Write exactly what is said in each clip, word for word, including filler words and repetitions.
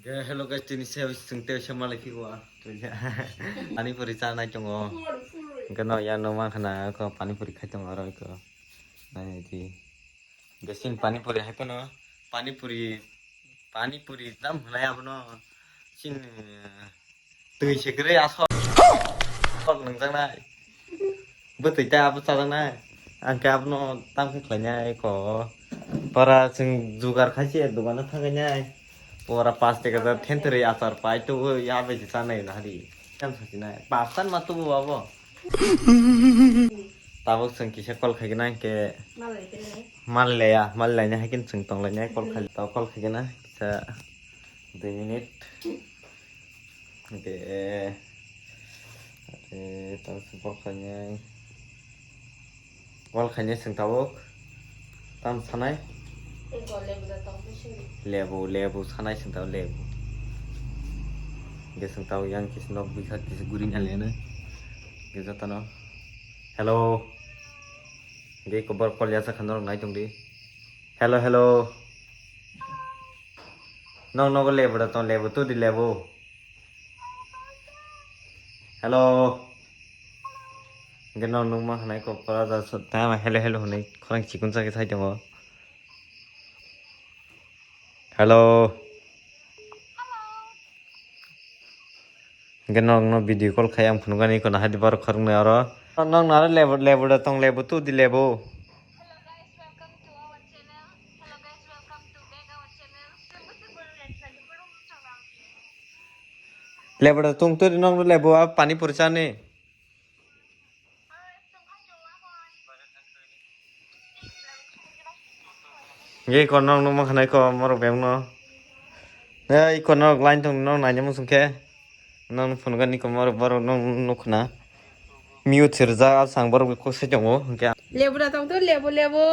Ge, hello guys, tini se chwng tei se malai phigo. Pani puri cha nai tongo. Ge no ya no ma khana ko pani puri khai tongo aro ko. Nai di. Ge sin pani puri hai kono. Pani puri, pani puri tam hwnai abono. Sin, eh, twi se kwrwi asok. Sok nang jang nai. Bwtwi ta abo chajaknai. Ang khe abono tamo khe khlainai ko. Pora chwng jugar khai se dogano thangwi nai. Pora pas taka da thenthwrwi achar pai tubu ya bai se chanai na hari. Tam sasinai. Pas tan ma tubu abo. Tabuk chwng kisa call khaignai khe. Malai leya, malai lainai hai khe chwng tonglainai call khai. Tabuk call khaignai kisa dui minute. Hingke, eh, tamo se bol khainai. Bol khainai chwng tabuk. Tamo sanai? Lebu, lebu sanai chwng tabuk, lebu. Hingke chwng tabuk yang kisa nok bwkha kisa guri nai leno. Hingke jotono. Hello. Hingke kobor call yasa kha norok nai tongdi. Hello, hello. Nok nogo lebu da tong, lebu tudi lebu. Hello. Hingke no nung ma hwnai kok pora da so tama hello hello hwnwi khorang chikun chakhe sai tongo. Hello. Hingke no no video call khai ang phunukani kono hadi bar khoroknwi oro. No no aro lebu lebu da tong lebu tu di lebu. Lebu da tong turi no no lebu a pani puri chani. Ge ko nong nung ma khanai ko morok beng no. Ne i ko nong line tong nong nai nang sung khe. Nong phone gani ko morok borok nong nuk khna. Mute sir ja sang borok kok se tongo hingke. Lebu da tong to lebu lebu.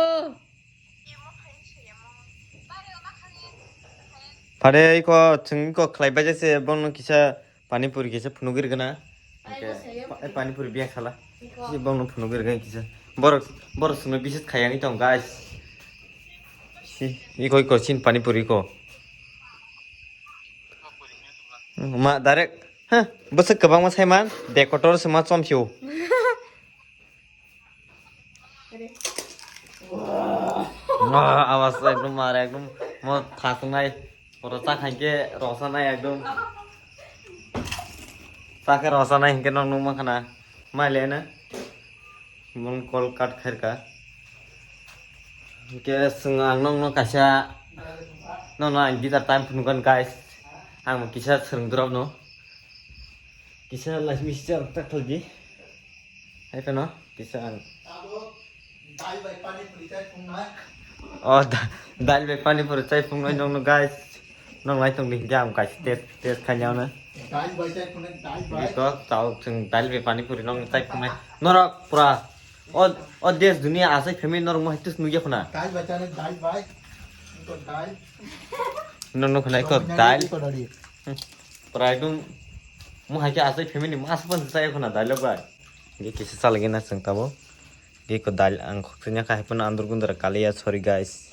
Phare i ko chwng i ko khlai bai se bong no kisa. Pani puri kisa phunugwi rwgwna. Ai, hingke bo sayo pa-, puri. Pani puri biya khala. Iko. Si bongno phunugwi rwgwna kisa. Borok, borok songno bisit khayangwi tong, guys. Si, iko, iko, sin pani puri ko. Ma, direct, ha, bwswk kwbangma saiman, de kotor se ma chomsio. Ah, awas ekdom mar ekdom mo thasnai. Oro cha khaikhe rosa nai ekdom. Cha khe rosa nai hinkhe nok nukma khana. Maile na. Mon call cut khairka. Hinkhe swng ang nokno kaisa. Nokno ang guitar time phunukhan guys. Ang kisa swrwng drop no. Kisa life mister tak thaldi. Hai phano kisa ang. Abo dal bai pani puri chai phungnai. Oh, da-, dal bai pani puri chai phungnai nong no guys. Nong lai tong di jam guys test, test khai nyaw na. Dal bai chai phungnai, dal bai. Biko tau chwng dal bai pani puri nong chai phungnai. Norok pura. O, o des dunia asai family norok mo hitus nugya khuna. Dal bai chai, dal bai. Iko dal. Nong no khunai ko dal. Iko dal. Hmm. Pura ekdom mo hai khe asai family mas pan sa ekho na dal bai. Ge kisa chalagi na chwng tabo. Ge ko dal ang khok tanya khai pun andur gundra kaliya, sorry guys.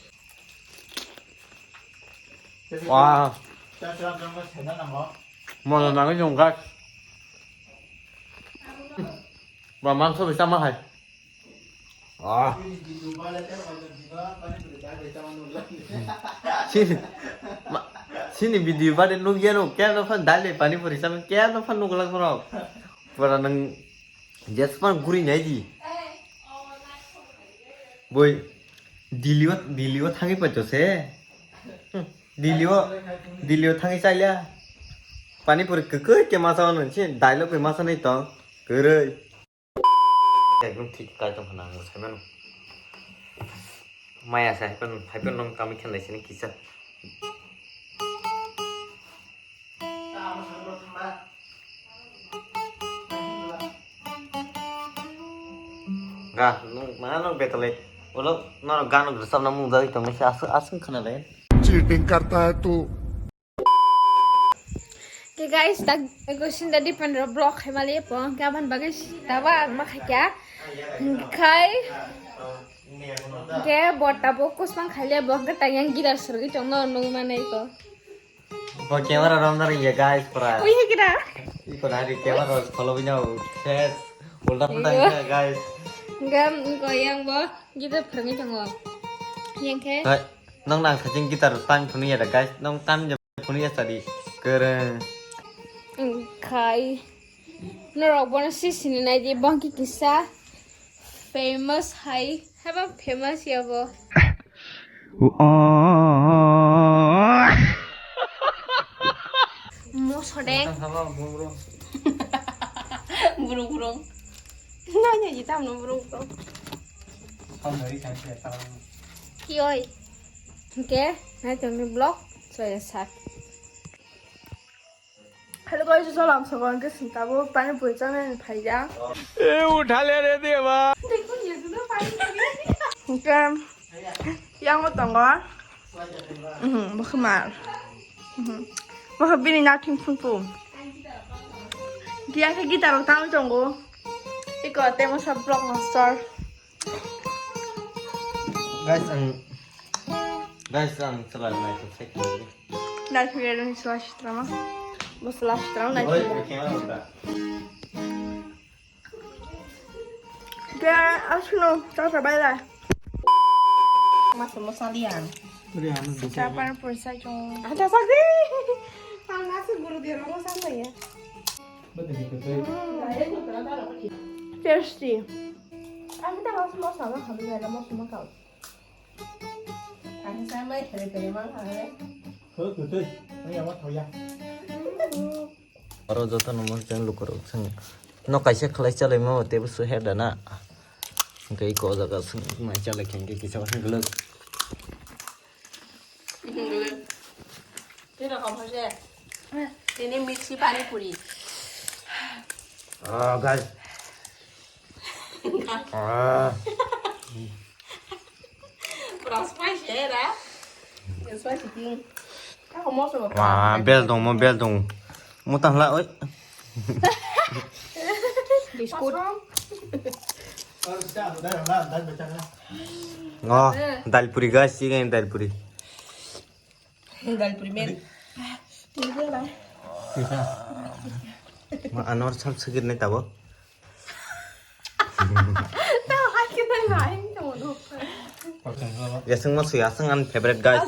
Wah. Mono nangwi jong guys. Ba mangso bisa ma hai. Ah. Sini, ma, sini video bade nugya no, kaya no fan dale pani puri sama, kaya no fan nuglak bro. Pura nang jet pan guri nai di. Boy, Delhi o, Delhi o thangi pa jose. Delhi o, Delhi o thangi chalia. Pani puri kekoi ke masa no, si dialogue ke masa nai tong, kerei. Ekdom thik kai tong khna ang sai mano. Maya sai hai phano, hai phano nong kami khenlai sini kisa. Ga, nong, ma nong betalai. Ulo, nong gano grisam na mung jai tong nai asung, asung khna lai. Cheating karta hai tu. Ke guys, tak ego sinda di pandra block hai mali po, ke aban bagai taba ang ma khai kya. Khai ke bota bo kusmang khaile bo ke tayang gida sergi tong no nung manai ko. Bo camera romna ringya, guys, pura. Ui, hai kira. Iko nari camera follow bina ses. Ulta pulta Iyo. Ringya, guys. Gam ko yang bo gita phrangwi tongo. Yang khe. Hai, nong nang sajing guitar tang phunu ya da, guys. Nong tam je phunu ya sadi. Kereng. Khai. Norok bono si sini nai di bangki kisa famous hai. Haba famous ya bo. Mosodeng. Burung burung. Nanya ji tamno burung burung. Ki oi. Oke, nai tongni vlog soya sak. Hello guys, salam, salam ke sing tabo pani puri chana ni phaija. E, uthale re deba. Oke, yang mo tongo. Mhm, bokhe mar. Mhm. Bokhe bini nathing phunpu. Dia ke guitar tang tongo. Iko temo sa vlog master. Guys, ang, guys, ang chwla nai to check ni. Nai to yero ni chwla sitra ma. Bo chwla sitra nai to. Ke asno ta ta bai lai. Mas mo salian. Kapan pursa chong. Ada sakri. Ang nasi guru dia romo sama ya. Tasty. Ang kita nasi mau sama kami ada mau sama kau. Ang sama kere kere mang kau. Oro joto no mon chang lukorok chang. No kaisa khlai chalai ma tebo su her da na. Hingke iko jaga sung mai chalai khe hingke kisa hingke. Tini rokam hose. Tini mixi pani puri. Ah, guys. Ah. Pura spicy era. Spicy king. Kako moso. Wah, bel dong mo, bel dong. Mo tang la oi. Biscuit. Oh, dal puri guys, ini dal puri. Dal puri men. Ma anor sab segir ne tabo. Yaseng ma suya seng an favorite guys.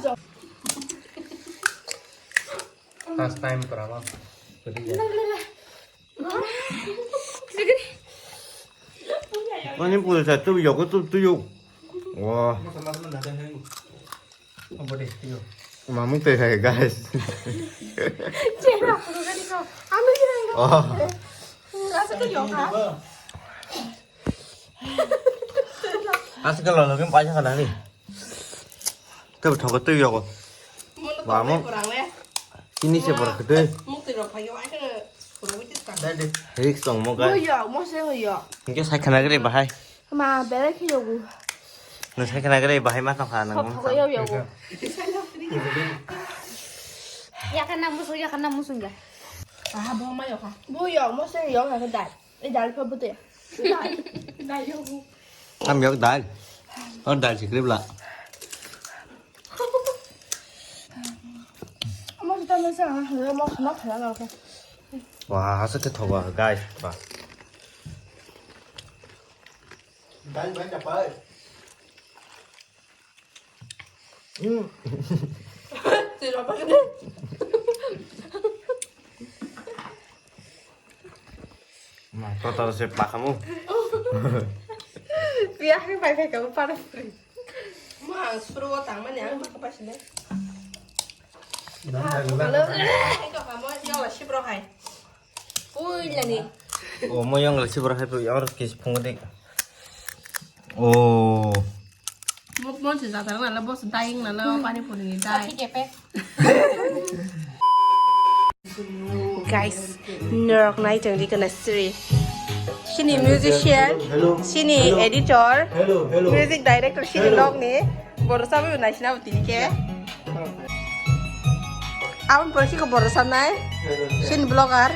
First time pura ma. Ani pura sa tu yo ko tu tu yo. Wah. Mamung teh hai guys. Chera pura ni ko. Ami ni ko. Oh. Asa ke yo ka. Asa ke lo lo kin paisa kana ni. Tebo thoko twi yogo. Ba mo. Ini se bor kete. Risk tong mo guys. Yo, mo se yo. Hingke sai khana gre bahai. Ma bere khe yogo. No sai khana gre bahai ma tong khana. Thok thok yo yogo. Ya kana musu ya kana musu ya. Ah, bo ma yo kha. Bo yo mo se yo kha dai. Ei dal pha bute. Dal. Dal yogo. Am yok dal. Or dal sikri bla. Amo kita masa ha ha mo na khala na ka. Wah, asa ke thoba guys. Wah. Dal bai ka pai. Hmm. Tidak apa ini? Ma, kotor se pakamu. Biar ni pai pai kamu panas free. Ma, suruh tang mana yang pakai pas ini? Halo. Ini kok kamu yang lah sih bro hai. Ui, lani. Oh, mo yang lah sih bro hai, yang harus kis pungdi. Oh. Mo, mo se jata na la, boss dying na la, pani puri ni dai. Tapi kepe. Guys, norok nai tong di kana siri. Sini musician, hello, sini hello, editor, hello, hello, music director, sini hello, nok ni. Boro sabi nai sina tini ke. Abang polisi ko boro sanai. Hello, hello. Sini blogger.